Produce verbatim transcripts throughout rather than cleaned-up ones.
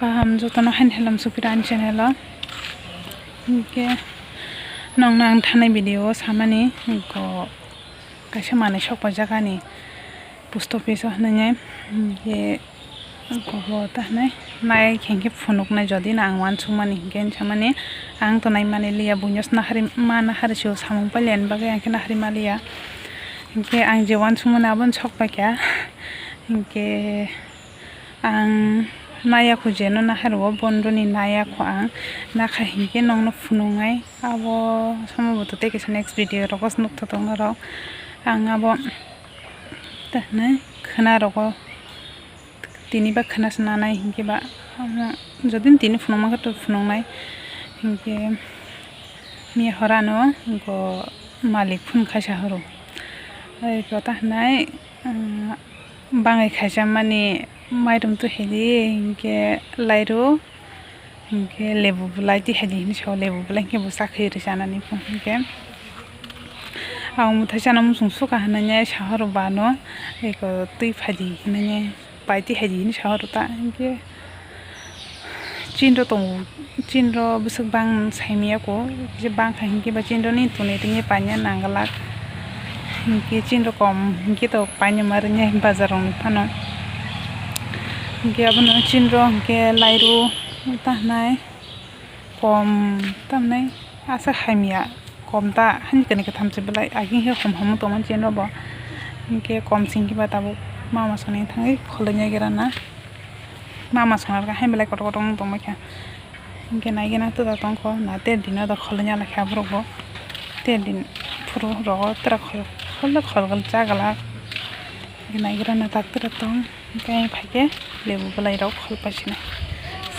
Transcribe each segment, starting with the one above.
Kaham jotono haini halam sukpira ani channel o. Hinkhe nongno ang thanai video o samani, go kaisa manwi sok paijak ani post office o hinwi. Hinkhe go bo ta hinwi nai hinkhe phunuknai, jodi no ang uansukmani hinkhe hinsamani ang to naimani liya, buino nahari ma nahari se o samung pailiyani bagwi ang khe nahari maliya. Hinkhe ang je uansukmani abono sok paikha. Hinkhe ang naiya kho, jeno nahari o bondoni naiya kho ang, nakha hinkhe nongno phunuknai. Abo sombhoboto tei kisa next video rogo se nukthok tongo norok. Ang abo ta hinwi khwna rogo tini ba khwna se nanai hinkhe ba, amo jodi tini phunukma khe to phunuknai hinkhe miya horano go malik phone khaisa horo. Oi kota hinai, ah, bangai khaisa mani mairum twi hidi hinkhe lairu hinkhe lebu bulai twi hidi hinwi sao, lebu bulai hinkhe bo chakhwi rwchanani phone hinkhe. Ang mwthai chana muchung suka hinwi sa horo bano eko twi phaidi hinwi. Paiti hai di hinwi sa horo ta, hinkhe chinro tongo, chinro bwswk bang saimaya kho, kisa bang kha hinkhe ba chinroni tonwi tongwi paina nang glak, hinkhe chinro kom hinkhe to paina ma rwngya bazar rokni phano, hinkhe abono chinro hinkhe lairu ta hinai. Kom tamni aswk hamya, kom ta hani kwrwi kwtham se belai, agini khe hom hom tongmani chinro bo, hinkhe kom singkhe ba tabuk mama songni thangwi kholoinai gira na, mama songni hai belai kotor kotor wng tongma khe, hinkhe nai gana twda tongkho na, ter dino da kholoina lakha borok bo, ter din phuru rogo tere khol khol khol cha glak, hinkhe nai gira na tak tere tong. Hinkhe ang phaikhe lebu bwlairok khol paisina.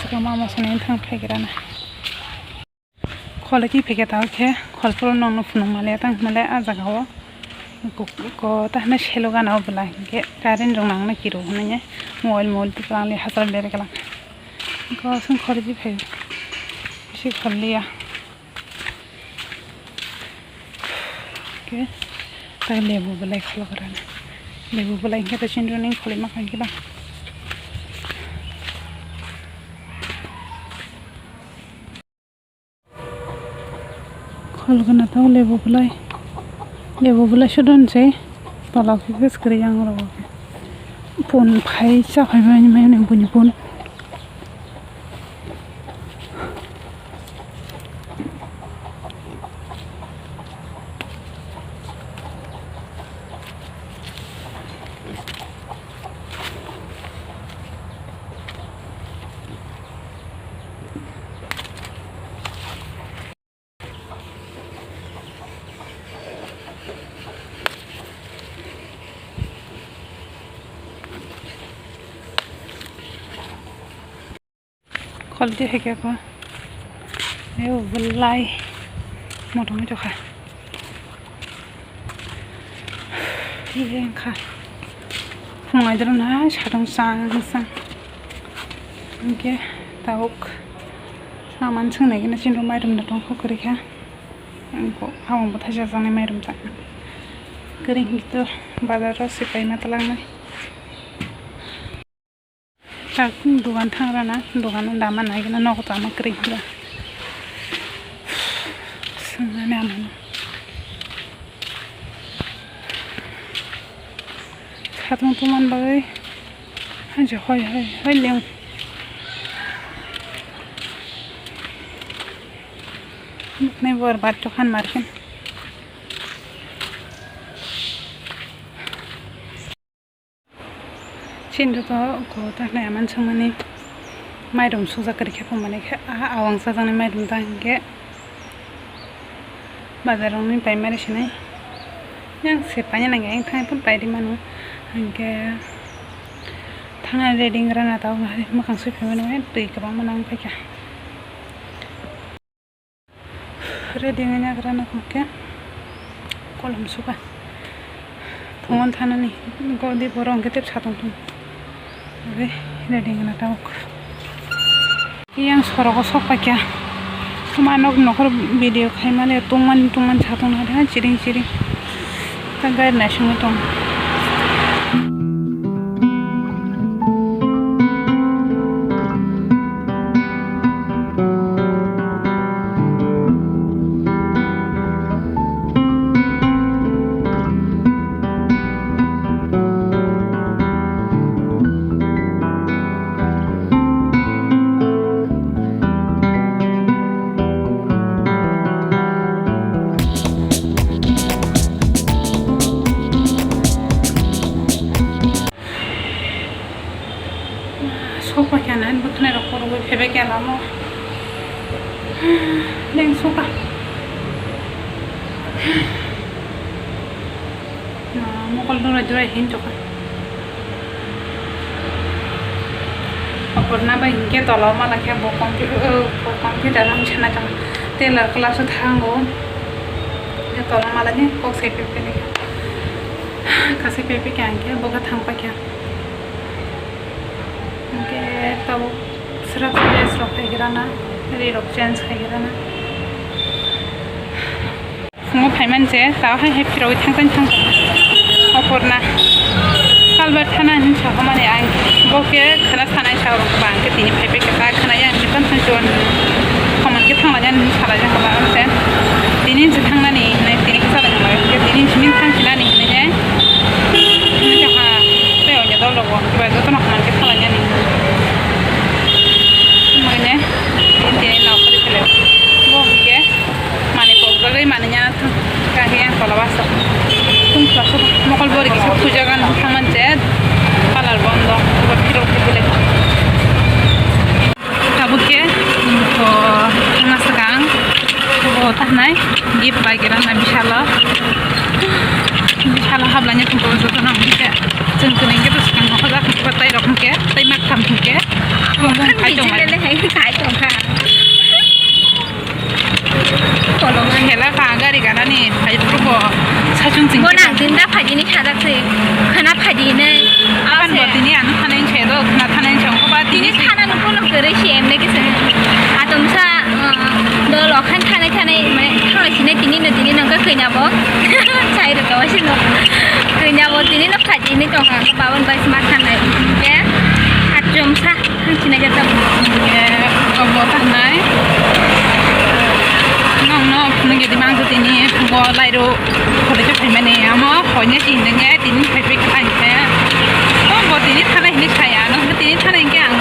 Swkang mama songni thang phaigrana. Khol ki phaikhe tao khe khol phuru nongno phunuk maliya tang hinmale ah jagao. Ko, ko ta hinai selo gana o bwla hinkhe current rok nangna kiru hinwi mobile mobile tiklangli hachal bergwlak. Ko aswk khol ki phai bisi khol liya. Oke, ta lebu belai kholokrana. Lebu belai hinkhe ta chinroni kholoima kha hinkhe ba. Kholokna tao lebu belai. Lebu belai sudon se. Tola khe khe swkri yang rw. Pun phai cha phai mani mani buni pun. Khol di hai khe ko. Eo belai. Motom oi tokha. Iye kha. Phung aidro na satong sang sang. Hinkhe tabuk saman swngnai gana chinrw mairum da tongkho kwrwi kha. Ang kok hamung bo thaisa janai mairum ta. Kwrwi hinkhe to bazar o se paima twlangnai. Tak dogan thangrana, dogan o dama nai gana nogo tama kwrwi hwnba. Swngnani amano. Satung tongmani bagwi hanse hoi hoi hoi leng. Nai bor bat to khan marken. Chini to ko ta nai aman sangmani mairum sujak kari khe pumani khe a awang sajaknai mairum ta hinkhe bazar rokni paimari sinai yang se paina nangya yang thangwi phano paidi mano hinkhe thangna ready wngna ta mwkhang sui phaimani twi kwbangma nang paikha. Ready wngwi nagra nokho khe kolom suka. Phungon thanani godi borok hwnkhe tei satong thung. Oke, ready wngna tabuk. Yang sorogo sok paikha. Tuma nok nokhor video khaimani tungmani tungmani satong nari ha chiring chiring. Ta gari naisingwi tong. Nang buthunai rok korogwi phaibai khe lamo. Neng suka. Na, mokol durai durai hin tokha. Oporna bai hinkhe tola mala khe bo computer, bo computer ang sana tong. Tailor class o thango. Tola mala ni kok sai pepe ni. Kasai pepe khe ang khe bo khe thang pa khe. Hinkhe tabuk srap dress rok khai gira na, ri rok change khai gira na. Phungo phaiman je, tao hai hai phirogwi thang thang thang thang. Oporna. Kalbar thana hin sa hamani ang bo khe khana sanai sa rok ba ang khe tini phai phai kha khana yang ni pan thang chon. Hamon khe thang lajan hin sa lajan kha ang se. Tini je thang nani hinai tini khe sa lajan kha tini je min thang khe nani hinai je. Hinai kha tei onya dol rok bo khe ba joto no hamon khe thang lajan ni. Mane tini tini no kali kali. Bo khe. Mani pok bagwi mani ya thang kha yang tola basa. Tung kha so mokol bori kisa puja gan thangman je. Color bondo. Bo phirok khe bile. Tabuk khe to thangna swkang. Bo tahnai gift bai gira na bisalo. Bisalo hablanya thang ko joto no khe. Chwng kwnwi khe to swkang ko khajak khe tai rok khe tai mak tham khe. Khai tong hai khai tong kha. Kolom. Hela ka gari ganani phai phurubo sachung ching. Bo nang tin da phaidini khajak se. Khana phaidini. Apan bo tini ano thanai se do, khana thanai se ko ba tini. Tini khana no kolom kere se emne ke se. Atom sa, uh, dol okhan thanai thanai mane thanai sine tini no tini no ka kanya bo. Sai ro ka wasi no. Kanya bo tini no phaidini tong ka babon bai sma thanai. Ke atom sa. Ang sinai jata. Eh, obo tanai. Nong no, nong jadi mang tu tini, bo lai ro, kore ke pemene, amo, koine tini ne, tini pepe ke ang ke. Oh, bo tini thana hini saya, nong tini thana hini ang,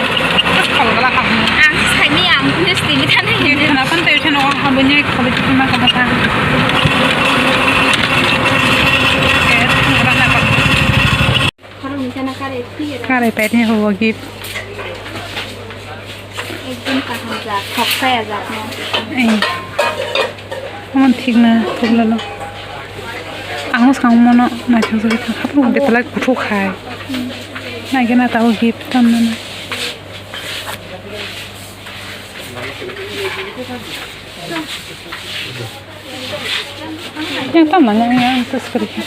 terus kol gala kamu. Ang sani ang, terus tini thana hini. Tini thana pan teu chano, abo ne, kore ke pemene kamu thang. Eh, rana kamu. Karai paini hubo gift. Ekdom kaham jak, khoksa ya jak no. Ei. Omo thik na, thuk lalo. Ang mwsang mono naithok jagui thang. Haphuru betala kuthuk hai. Naikhe na tabo gift tonnani. Yang tam mana yang terus kerja.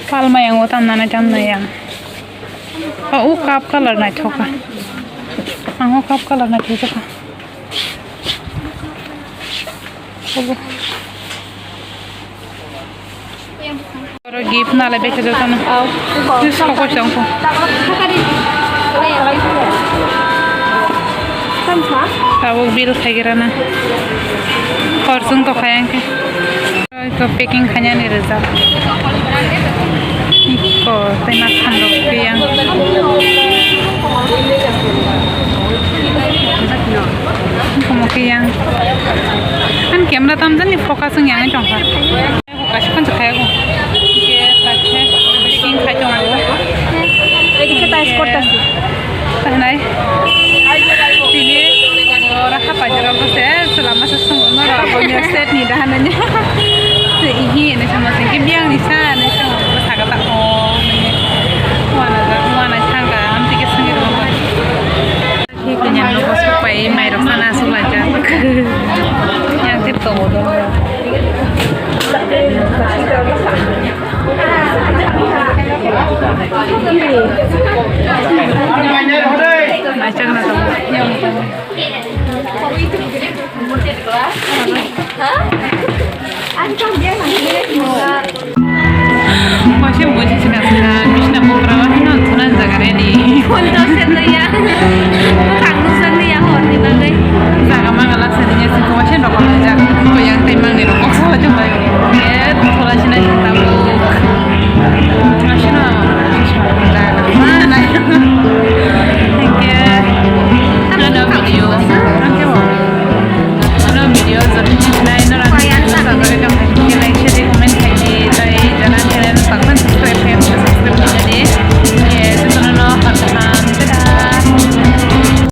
Palma yang utam nana jam na yang. Oh, u cup color naithok kha. Ang u cup color naithok kha. Obo. Oro gift nalai bai khe jotono. Aw. Ni sokoi chong kho. Tabuk bill khai gira na. Hor chwng to khai ang khe. Oi to packing khainani rijak. Iko tei ma khandok khe yang. Komo khe yang. Ani camera tamjani focus wng yang tongkha. Kaisa phano khayago. Hingke packing khai tongo. Edike tais kortasi. Tanai. Tini ora hapa jora bose selama sesung no ra bonya set ni dahananya. Ihi ene sama sengke biang ni sa ne sung sagata o. Wana wana sangka amtike sengke. Khe kanya nogo sokpai mairok sana suklaijak. Yang tip tongo do. Naisakna tongo. Waisa buji sina sina, bisna bokra waisa no thuna jaga ready. Phone to se liya. Kang no se liya hor ni bagwi. Jaga mangala sani ya siko waisa dokol jak. Ko yang tai mangni rok kok sa waisa bai.